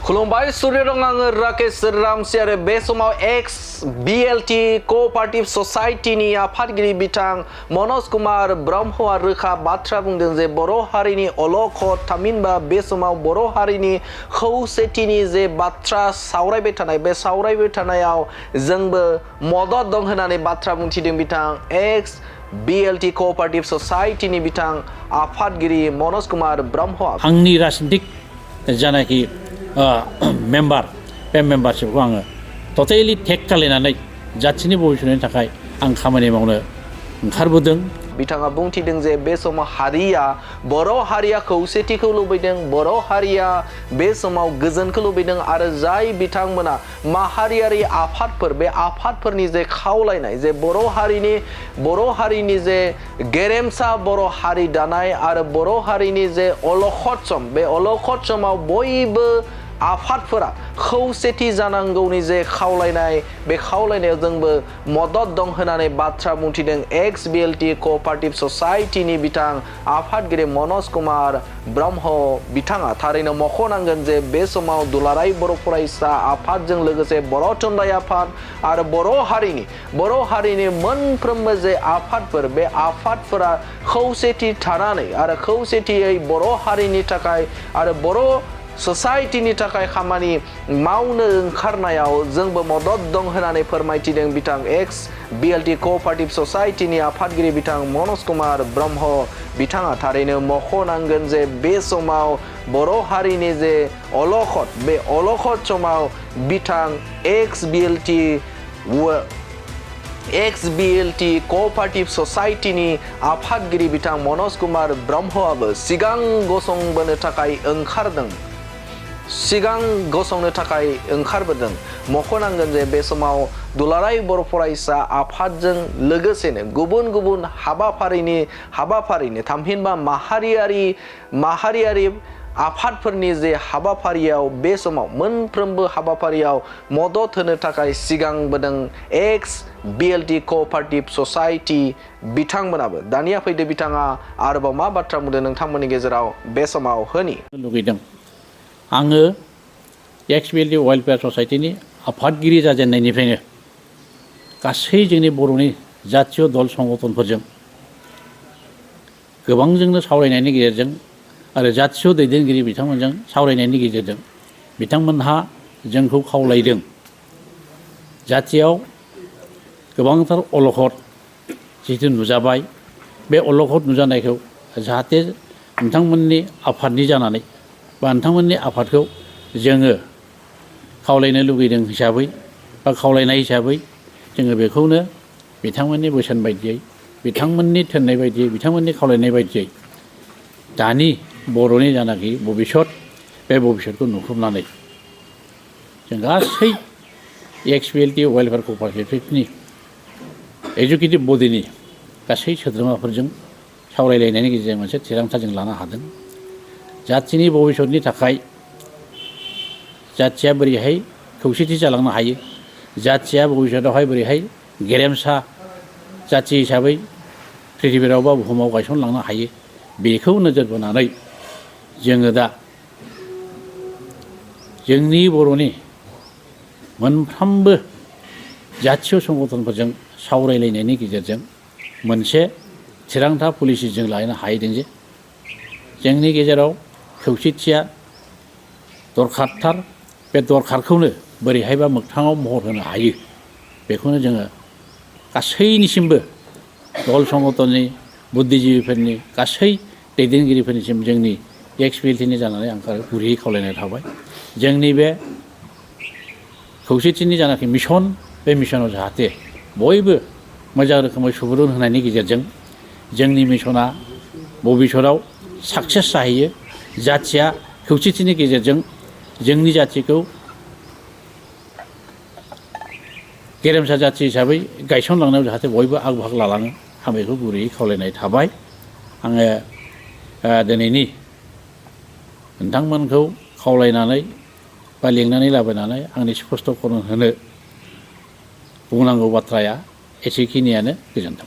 खुलुमबाय सूर्यरं आङो राकेश रामसि आरो बे समाव एक्स बिएलटि कोअपारेटिव ससाइटिनि आफादगिरि बिथां मनज कुमार ब्रह्मआ रोखा बाथ्रा बुंदों जे बर' हारिनि अलखद थामहिनबा बे समाव बर' हारिनि खौसेथिनि जे बाथ्रा सावरायबाय थानाय बे सावरायबाय थानायाव जोंबो मदद दं होननानै बाथ्रा बुंथिदों बिथां एक्स बिएलटि कोअपारेटिव ससाइटिनि बिथां आफादगिरि मनज कुमार ब्रह्मआ आंनि राजनितिक जानाखि मेम्बार बे मेम्बारशिपखौ आङो टटेलि टेक खालायनानै जाथिनि भबिसतनि थाखाय आं खामानि मावनो ओंखारबोदों। बिथाङा बुंथिदों जे बे समाव हारिया बर' हारिया खौसेथिखौ लुबैदों, बर' हारिया बे समाव गोजोनखौ लुबैदों आरो जाय बिथांमोना माहारियारि आफादफोर बे आफादफोरनि जे खावलायनाय जे बर' हारिनि जे गेरेमसा बर' हारि दानाय आरो बर' हारिनि जे अलखद सम बे अलखद समाव बयबो आफादफोरा खौसेथि जानांगौनि जे खावलायनाय बे खावलायनायाव जोंबो मदद दं होननानै बाथ्रा बुंथिदों एक्स बिएलटि कोअपारेटिव ससाइटिनि बिथां आफादगिरि मनज कुमार ब्रह्म बिथाङा थारैनो मख'नांगोन जे बे समाव दुलाराय बर' फरायसा आफादजों लोगोसे बर' थुनलाइ आफाद आरो बर' हारिनि मोनफ्रोमबो जे आफादफोर बे आफादफोरा खौसेथि थानानै आरो खौसेथियै बर' हारिनि थाखाय आरो बर' ससाइटिनि थाखाय खामानि मावनो ओंखारनायाव जोंबो मदद दं होननानै फोरमायथिदों बिथां एक्स बिएलटि कोअपारेटिव ससाइटिनि आफादगिरि बिथां मनज कुमार ब्रह्म बिथाङा थारैनो मख'नांगोन जे बे समाव बर' हारिनि जे अलखद बे अलखद समाव बिथां एक्स बिएलटि कोअपारेटिव ससाइटिनि आफादगिरि बिथां मनज कुमार ब्रह्मआबो सिगां गसंनो थाखाय ओंखारबोदों। मख'नांगोन जे बे समाव दुलाराय बर' फरायसा आफादजों लोगोसेनो गुबुन गुबुन हाबाफारिनि थामहिनबा माहारियारि आफादफोरनि जे हाबाफारियाव बे समाव मोनफ्रोमबो हाबाफारियाव मदद होनो थाखाय सिगांबोदों एक्स बिएलटि कोअपारेटिव ससाइटि बिथांमोनाबो। दानिया फैदो बिथाङा आरोबाव मा बाथ्रा बुंदों नोंथांमोननि गेजेराव बे समाव होनि लुगैदों। आङो एक्स बिएलटि वेलफेयार ससाइटिनि आफादगिरि जाजेननायनिफ्रायनो गासै जोंनि बर'नि जातीय दल संगठनफोरजों गोबांजोंनो सावरायनायनि गेजेरजों आरो जातीय दैदेनगिरि बिथांमोनजों सावरायनायनि गेजेरजों बिथांमोनहा जोंखौ खावलायदों जाथियाव गोबांथार अलखद जिहेतु नुजाबाय बे अलखद नुजानायखौ जाहाथे नोंथांमोननि आफादनि जानानै बा नोंथांमोननि आफादखौ जोङो खावलायनो लुगैदों हिसाबै बा खावलायनाय हिसाबै जोङो बेखौनो बिथांमोननि बोसोन बायदियै बिथांमोननि थिननाय बायदियै बिथांमोननि खावलायनाय बायदियै दानि बर'नि जानाखि भबिसत बे भबिसतखौ नुहुरनानै जों गासै एक्स बिएलटि वेलफेयार कोअपारेटिभनि एजुकेटिभ बडिनि गासै सोद्रोमाफोरजों सावरायलायनायनि गेजेरजों मोनसे थिरांथा जों लानो हादों। जाथिनि भबिसतनि थाखाय जाथिया बोरैहाय खौसेथि जालांनो हायो, जाथिया भबिसतआवहाय बोरैहाय गेरेमसा जाथि हिसाबै पृथिबिराव बा बुहुमाव गायसनलांनो हायो बेखौ नोजोर बोनानै जोङो दा जोंनि बर'नि मोनफ्रोमबो जातीय संगठनफोरजों सावरायलायनायनि गेजेरजों मोनसे थिरांथा पलिसि जों लानो हाहैदों जे जोंनि गेजेराव खौसेथिया दरखारथार। बे दरखारखौनो बोरैहायबा मोगथाङाव महर होनो हायो बेखौनो जोङो गासैनिसिमबो दल संगठननि बुद्धिजिबिफोरनि गासै दैदेनगिरिफोरनिसिम जोंनि एक्स बिएलटिनि जानानै आं गुरैयै खावलायनाय थाबाय। जोंनि बे खौसेथिनि जानाखि मिशन बे मिशनाव जाहाथे बयबो मोजां रोखोमै सुबुरुन होनायनि गेजेरजों जोंनि मिशना भबिसतआव साक्सेस जाहैयो। जाथिया खौसेथिनि गेजेरजों जोंनि जाथिखौ गेरेमसा जाथि हिसाबै गायसनलांनायाव जाहाथे बयबो आग बाहागो लालाङो आं बेखौ गुरैयै खावलायनाय थाबाय। आङो दिनैनि नोंथांमोनखौ खावलायनानै बा लिंनानै लाबोनानै आंनि स्पष्ट'करन होनो बुंनांगौ बाथ्राया एसेखिनियानो। गोजोन्थों।